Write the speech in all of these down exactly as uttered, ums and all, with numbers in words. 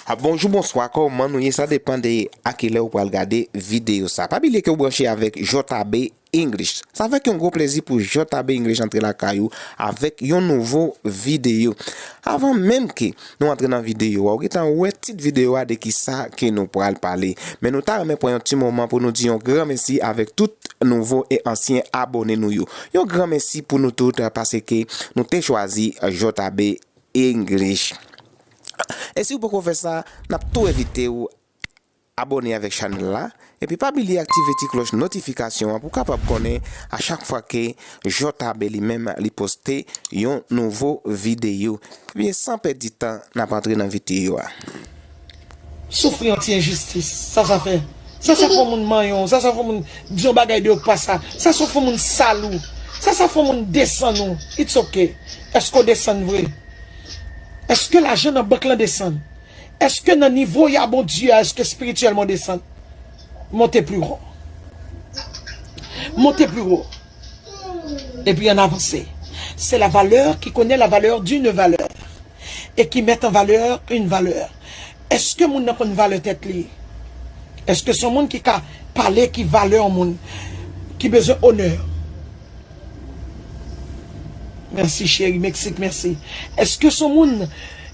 Ah, bonjou, bonswa, kòman nou ye? Sa depann de a kilè ou pral gade videyo sa. Pa bliye ke ou branche avèk J A B English. Sa fè ke yon gwo plezi pou J A B English antre lakay ou avèk yon nouvo videyo. Avan menm ke nou antre nan videyo a, ou gentan wè tit videyo a de kisa ke nou pral pale. Men nou ta renmen pran yon ti moman pou nou di yon gran mèsi avèk tout nouvo e ansyen abòne nou yo. Yon gran mèsi pou nou tout, paske nou te chwazi J A B English. E si w poko fè sa, n ap tou envite w abòne avèk chanèl la, epi pa bliye aktive ti klòch notifikasyon an pou w kapab konnen a chak fwa ke J A B li menm li poste yon nouvo videyo. Ebyen, san pèdi tan, n ap antre nan videyo a. Soufri yon ti enjistis, sa sa fè? Sa sa fè yon moun manyen w, sa sa fè yon moun di yon bagay de ou k pa sa, sa sa fè yon moun sal ou, sa sa fè yon moun desann ou. It's ok. Èske w desann vre? Èske lajan nan bank lan desann? Èske nan nivo y a Bondye a, èske espirityèlman w desann? Monte pli wo. Monte pli wo. Epi ann avanse. C'est la valeur qui connaît la valeur d'une valeur et qui met en valeur une valeur. Èske moun nan konn valè tèt li? Èske se yon moun ki ka pale ki valè yon moun, ki bezwen onè? Mèsi cheri, Meksik, mèsi. Èske se yon moun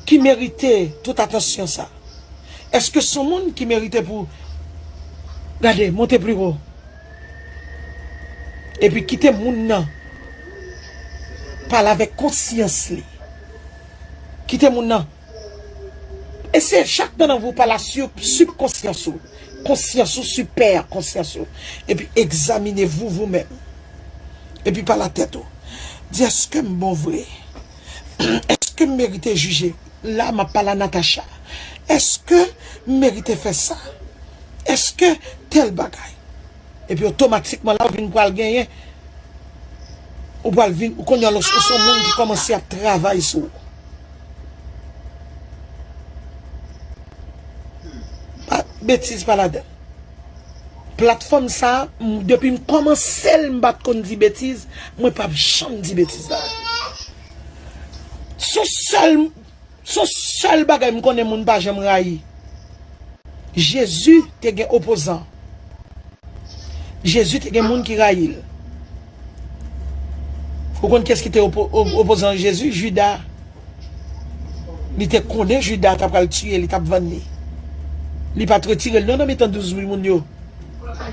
ki merite tout atansyon sa? Èske se yon moun ki merite pou, gade, monte pli wo? Epi kite moun nan pale avèk konsyans li. Kite moun nan. Eseye chak nan nan vou pale a sib, sibkonsyans ou. Konsyans ou, sipè konsyans ou. Epi egzamine vou, vou menm. Epi pale a tèt ou. Di, èske m bon vre? Èske m merite jije? La, m ap pale a Natacha. Èske m merite fè sa? Èske tèl bagay? Epi otomatikman la, ou vin pral genyen. Ou pral vin, ou konnen lòs ou se yon moun ki kòmanse ap travay sou ou. Pa, betiz pa ladan. Platfòm sa, m, depi m kòmanse l, m pa t konn di betiz, mwen p ap janm di betiz la. Se yon sèl, se yon sèl bagay m konnen moun pa janm rayi. Jezi te gen opozan. Jezi te gen moun ki rayi l. Ou konn kiyès ki te opo-, o-, opozan Jezi? Jida. Li te konnen Jida t ap pral tiye, li t ap vann li. Li pa t retire l non nan mitan douz mil moun yo.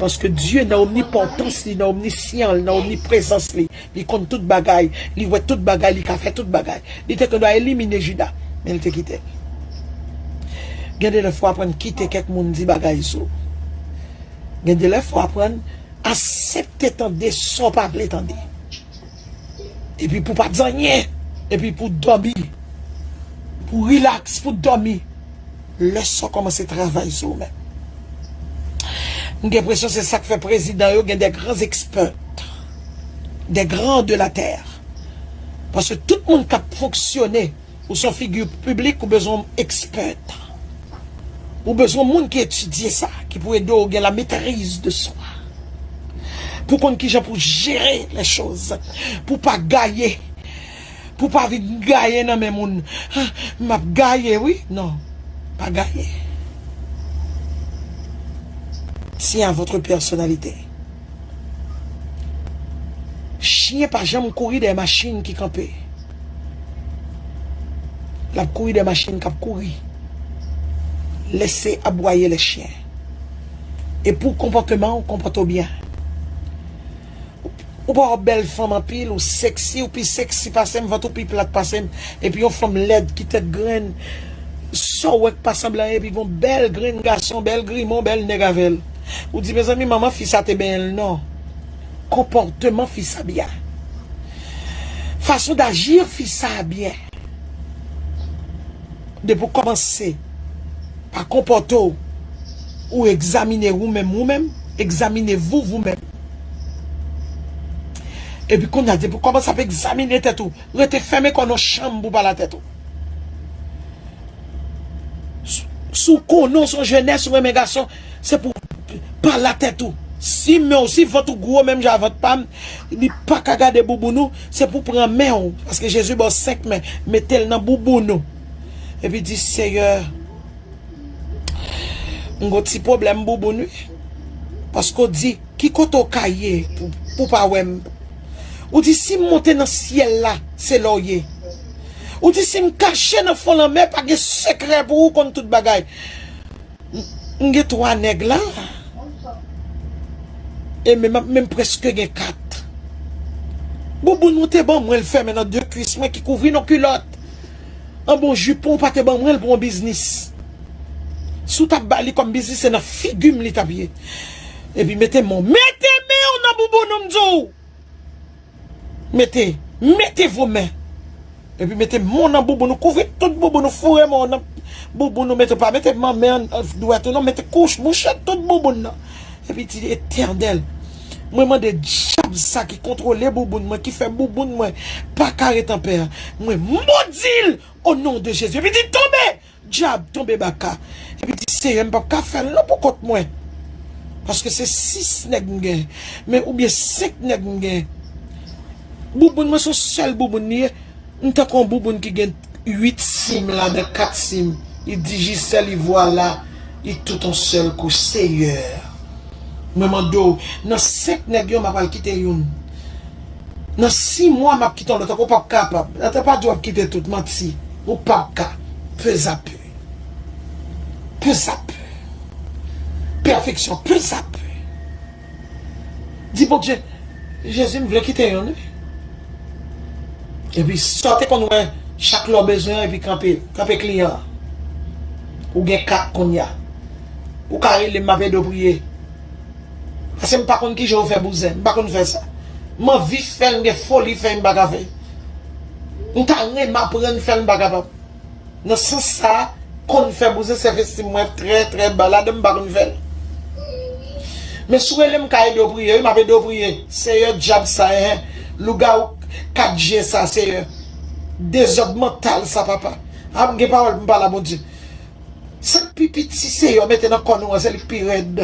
Paske Dye nan omnipotans li, nan omnisyan l, nan omniprezans li, li konn tout bagay, li wè tout bagay, li ka fè tout bagay. Li te gendwa elimine Jida, men li te kite l. Gen de lè fò w aprann kite kèk moun di bagay sou ou. Gen de lè fò w aprann aksepte tande sa w pa vle tande. Epi pou w pa di anyen, epi pou w dòmi, pou w rilaks, pou w dòmi, lè sa w kòmanse travay sou ou menm. M gen enpresyon se sa k fè prezidan yo gen des grands experts, des grands de la terre. Paske tout moun k ap fonksyone, ou se yon figi piblik, ou bezwen yon ekspè. Ou bezwen moun ki etidye sa, ki pou ede w gen la maîtrise de soi. Pou konn kijan pou jere les choses, pou pa gaye, pou pa vin gaye nan men moun. Ah, m ap gaye, wi. Non, pa gaye. Tiens à votre personnalité. Chyen pa janm kouri dèyè machin ki kanpe. L ap kouri dèyè machin k ap kouri. Laissez aboyer les chiens. E pou konpòteman w, konpòte w byen. Ou pa wè w bèl fanm anpil, ou sexy, ou pi sexy pase m, vant ou pi plat pase m, epi yon fanm lèd ki tèt grenn, sa w wè k pa sanble anyen, epi gon bèl grenn gason, bèl griman, bèl nèg avè l. Ou di, mezanmi, manman fi sa te benyen l, non. Konpòteman fi sa byen. Fason d'agir fi sa byen. Depi w kòmanse pa konpòte w, ou egzamine ou menm, ou menm, examinez-vous vous-même. Epi kounye a, depi w kòmanse ap egzamine tèt ou, rete fèmen kò w nan yon chanm pou w pale a tèt ou. Si, si w konnen w se yon jenès, ou renmen gason, se pou w pale a tèt ou. Si men w, si vant ou gwo menm jan a vant pa m, li pa ka gade bouboun ou, se pou w pran men w, paske Jezi ba w senk men, mete l nan bouboun ou. Epi di, Seyè, M gon ti pwoblèm bouboun wi. Paske w di, ki kote w ka ye pou, pou pa wè m? Ou di, si m monte nan syèl la, se la w ye. Ou di, si m kache nan fon lanmè, pa gen sekrè pou ou konn tout bagay. M, m gen twa nèg la. E menm, menm prèske gen kat. Bouboun ou te ban mwen l fèmen nan de kwis mwen ki kouvri nan kilòt. An bon jipon ou pa te ban mwen l pou yon biznis. Si w t ap ba li kòm biznis, se nan figi m li t ap ye. Epi mete men w, mete men w nan bouboun ou m di w. Mete, mete vo men. Epi mete men w nan bouboun ou, kouvri tout bouboun ou, foure men w nan bouboun ou, mete, pa mete manmen an, dwèt ou non, mete kouch, mouche tout bouboun nan. Epi di, Etènèl, mwen mande dyab sa ki kontwole bouboun mwen, ki fè bouboun mwen pa ka ret anpè a, mwen modi l o non de Jezi. Epi di, tonbe! Dyab, tonbe baka. Epi di, Seyè, m p ap ka fè l non pou kont mwen. Paske se sis nèg m gen. Men oubyen senk nèg m gen. Bouboun mwen se yon sèl bouboun li ye. M tankou yon bouboun ki gen uit sim ladan, kat sim. Li Digicel, li Voilà, li tout yon sèl kou. Seyè, mwen mande w, nan senk nèg yo, m ap al kite youn. Nan sis mwa, m ap kite yon lòt ankò. Ou p ap kapab. Atè pa di w ap kite tout, manti. Ou p ap ka. Peu à peu. Peu à peu. Pèfeksyon, peu à peu. Di Bondye, Jezi, m vle kite youn wi. Epi sa w te konn wè chak lè w bezwen, epi kanpe, kanpe kliyan an. Ou gen kat kounye a. Ou ka rele m, m ap ede w priye. Paske m pa konn kijan yo fè bouzen, m pa konn fè sa. M anvi fè l, m gen foli fè l, m pa ka fè. M ta renmen aprann fè l, m pa kapab. Nan sans sa, konn fè bouzen, sèf estim mwen trè, trè ba ladan, m pa konn fè l. Men si w rele m, m ka ede w priye, wi, m ap ede w priye. Seyè, dyab sa, enhen, lougawou kat je sa, Seyè. Dezòd mantal sa, papa. A, m gen pawòl pou m pale a Bondye. Sa k pi piti, Seyè, mete nan kò nou an, se li k pi rèd.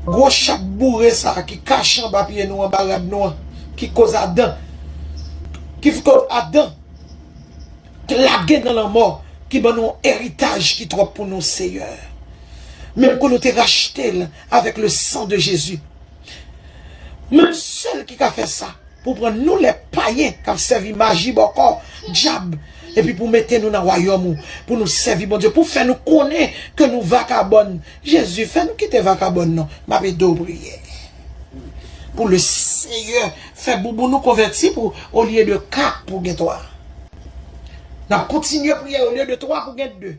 Gwo chat boure sa a ki kache anba pye nou, anba rad nou an, ki koz Adan, ki fè Adan lage nan lanmò, ki ban nou yon eritaj ki twòp pou nou, Seyè. Menm ke nou te rachte l avèk le san de Jezi. Menm sèl ki ka fè sa, pou pran nou lè payen k ap sèvi maji bòkò, dyab, epi pou mete nou nan wayòm ou, pou nou sèvi Bondye, pou fè nou konnen ke nou vakabòn. Jezi, fè nou kite vakabòn nan. M ap ede w priye. Pou le Seyè fè bouboun nou konvèti pou, olye de kat pou gen twa. N ap kontinye priye, olye de twa pou gen de.